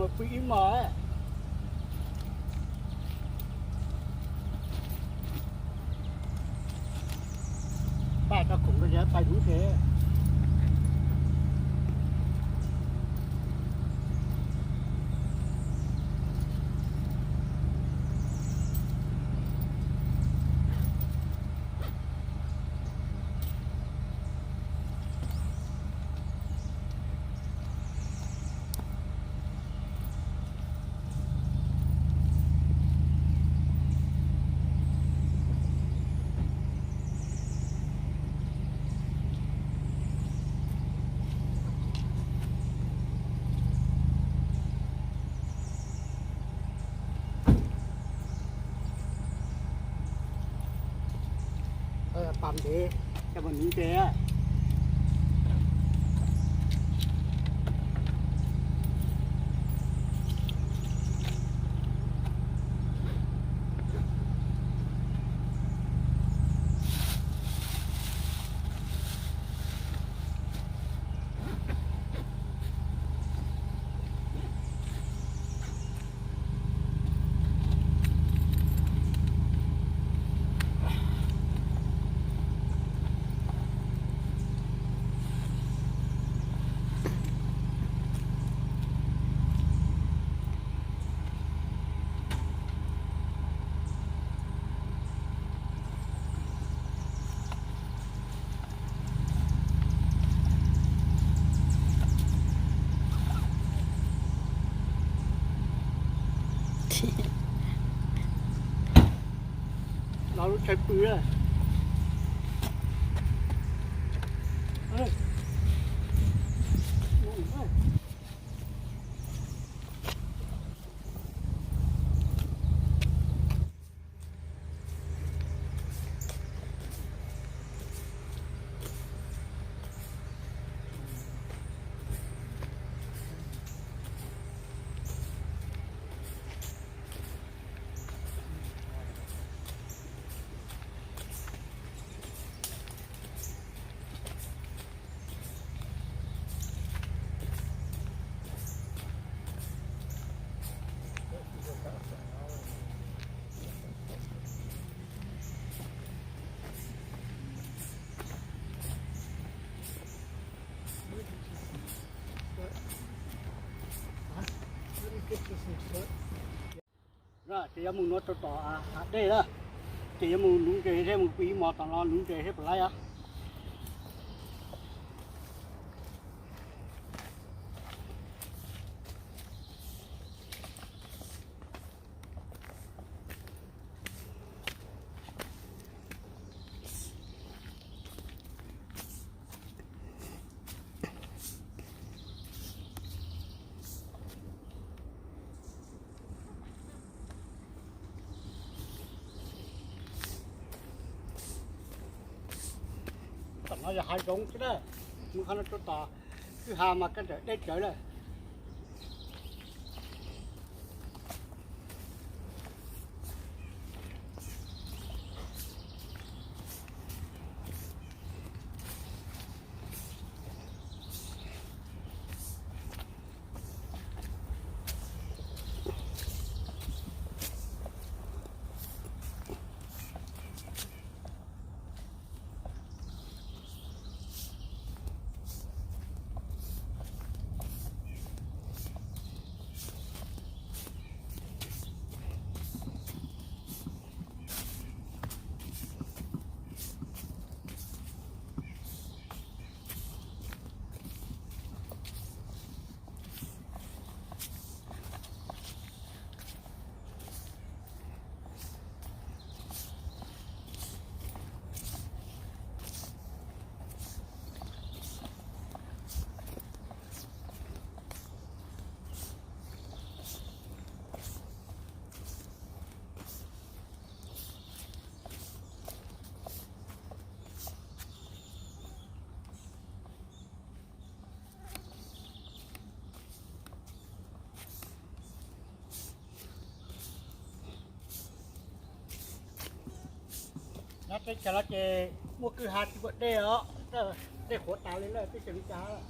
Pw ib hmos, paj tso khoom rau pais lub tsev. Pam ntev, coj mus nuv ntses. Los lub tshais pw. Ces yuav mus nuav rau tom hav dej lawm, ces yuav mus nuv ntses thiab mus pw ib hmos tom no nuv ntses thiab puas laib os. Tom no yog hav zoov xwb na, mus qhov no rau tom kwj ha mas koj ntawm deb tsawv lawm. Nyob teb chaws no ces muaj kwj ha tsis muaj dej os, dej qhuav tas li lawm teb chaws Meskas.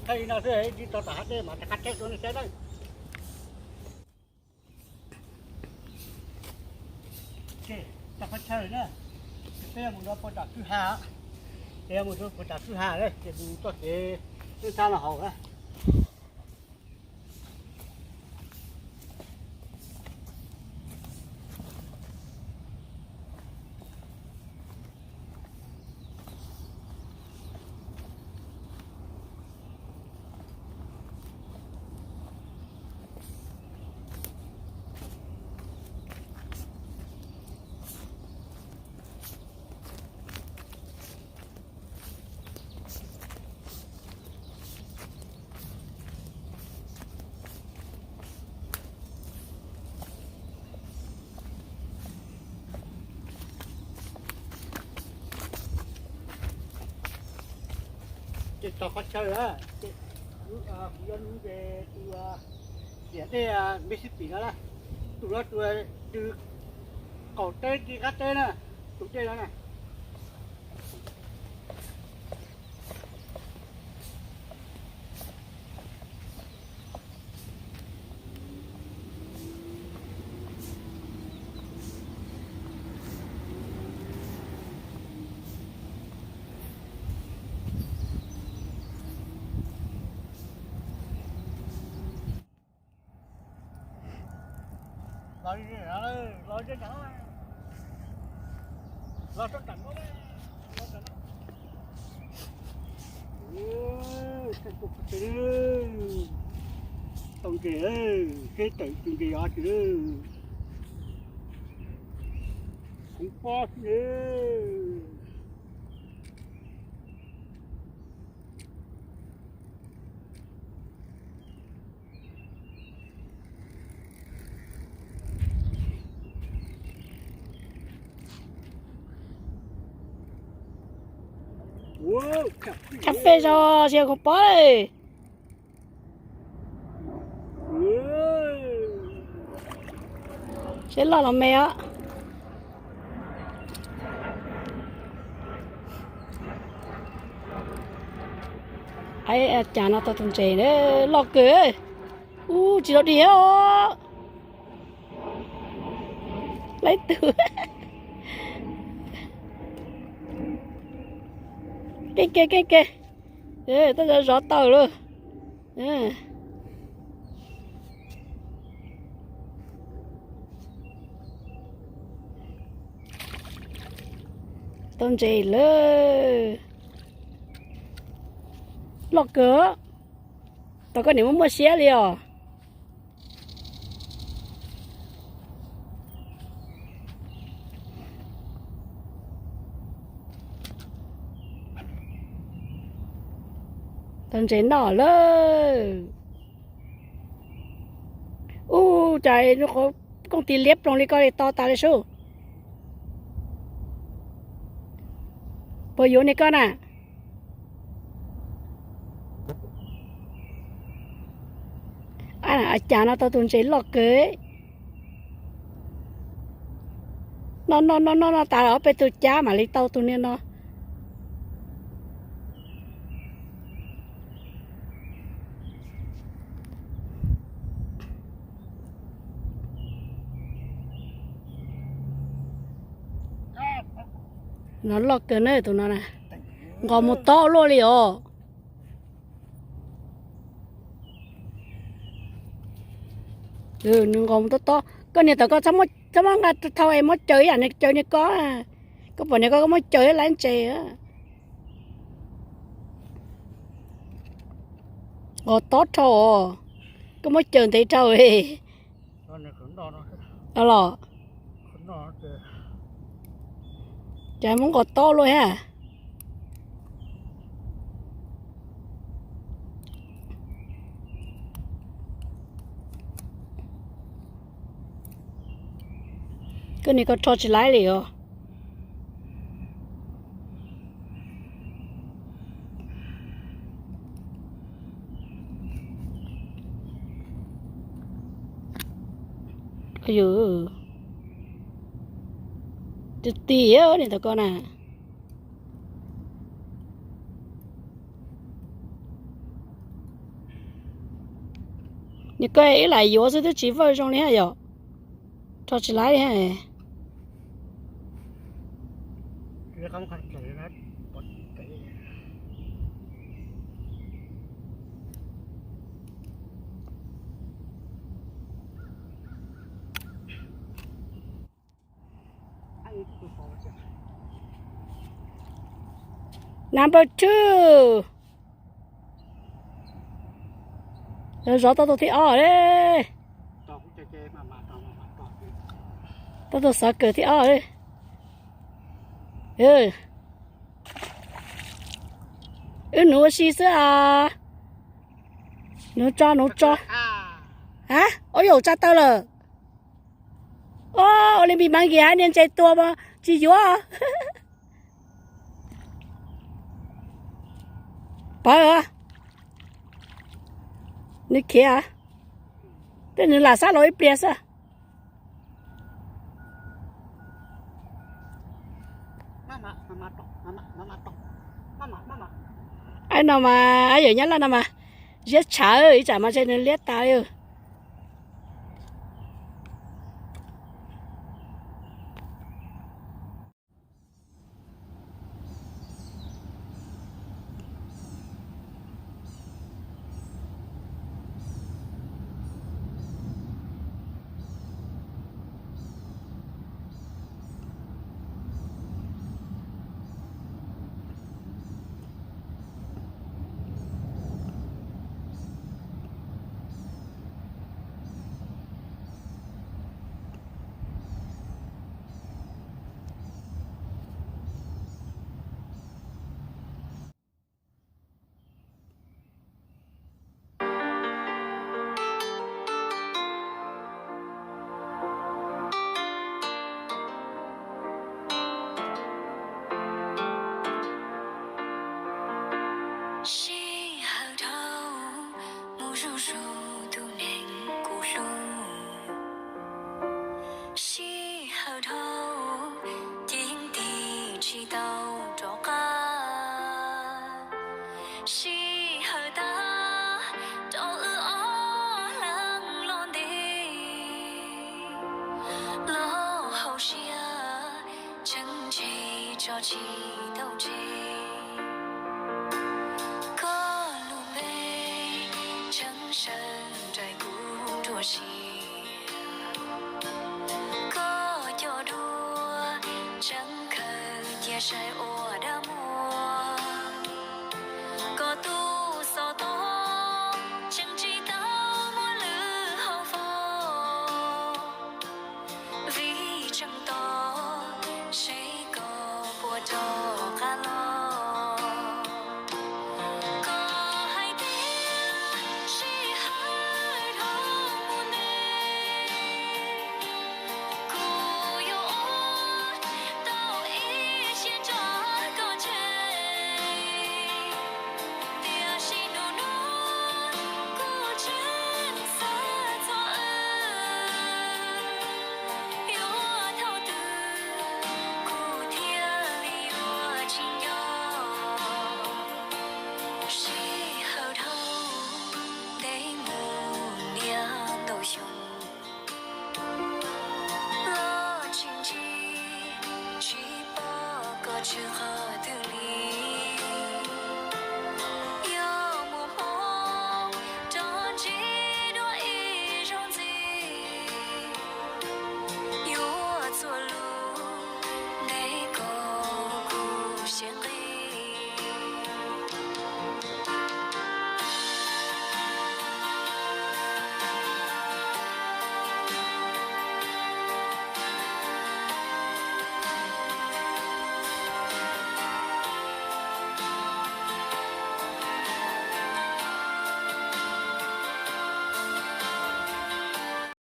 Thaij li no xwb, tsis tau tom hav dej mas rov qab thaij rau nej saib na. Ces tau qhov chaw na, ces peb yuav mus rau puag nram kwj ha, ces yuav mus rau puag nram kwj ha na, ces mus txoj kev lub thab no haus na. Ces txog qhov chaw a, ces kuv yuav nug tus tiam dej Mexipis no na, tus no tus twg qaum teb ci qab teb na, tus dej no na. Los, los, los, los, los, tau ntses, seb tawm tus ntses yog tsis, kuv pob xwb. Cà phê zog, ziag kuv pob. Seb loj los me os. Cas no tau tus ntses loj kawg. Ub, tsis tau dig os. Leej twg. Keej ke, keej ke. Tau zov tau lawm. Tau ntses lawm. Loj kawg. Tau koj niam muaj muaj siab li os. Tau ntses noj lawm. Ub, cas qhov kooj tis liab ploog li koj li to tas li sub. Puas yuav li koj na? Cas no tau tus ntses loj kawg. Noj noj noj noj noj tas ob peb tug cab mam li tau tus niag no. No loj kawg na tus no na. Nqos mus tob luaj li os. Nws nqos mus tob tob. Koj niag tau koj txhob muab nqa thau es muab caws ib yam nws caws niag koj. Koj pom niag koj, koj muab caws lab ntses. Nqos tob dhau os. Koj muab caws ntev dhau. Los, cas muab nqos tob luaj thiab. Koj niag koj rho tsis laib li os. Yus, tus tis niag tau koj na. Koj ib lam yuav xwb twb tsis vawj zoo li hab yom. Rho tsis laib li hab. Number two. Zov tau tus thib ob li. Tau tus xov kawm thib ob li. Wb nuv ua si xwb os. Nuv tso, nuv tso. A, ua yam tsa tau lawm. Ua li npis mav nkis hab niag ntses tua mas tsis yuav. Pawv, nws khiav, tej nws lam xab laus ib pliag xwb. Aib no mas, aib yawm Nyab Laj no mas ziab tshaj, ib tsam mas ntshe nws liab tas li. Sij hawm dhau mus zuj zus tus neeg kuv hlub. Sij hawm dhau ces yeej tig tsis tau rov qab. Sij hawm tag rau wb ob leeg los ntev, los hauv siab tseem ntshe tso tsis tau tseg. Koj lub npe tseem sawv nraim kuv nruab siab. Koj cov duab tseem khaws cia saib ua dab muag. Koj tus xov tooj tseem tsis tau muaj lwm hauv foob. Vim tseem tos seb koj puas rov qab los. Koj hais tias sij hawm dhau mus ntev, kuv yuav ua tau ib siab nrog koj tseg. Tiam sis hnub no kuv tseem xav txog wb, yuav thaum twg kuv thiaj li yuav tsis nco. Sij hawm dhau ntev mus niaj ntau xyoo, los tsis ntsib, tsis pom koj tshwm qhov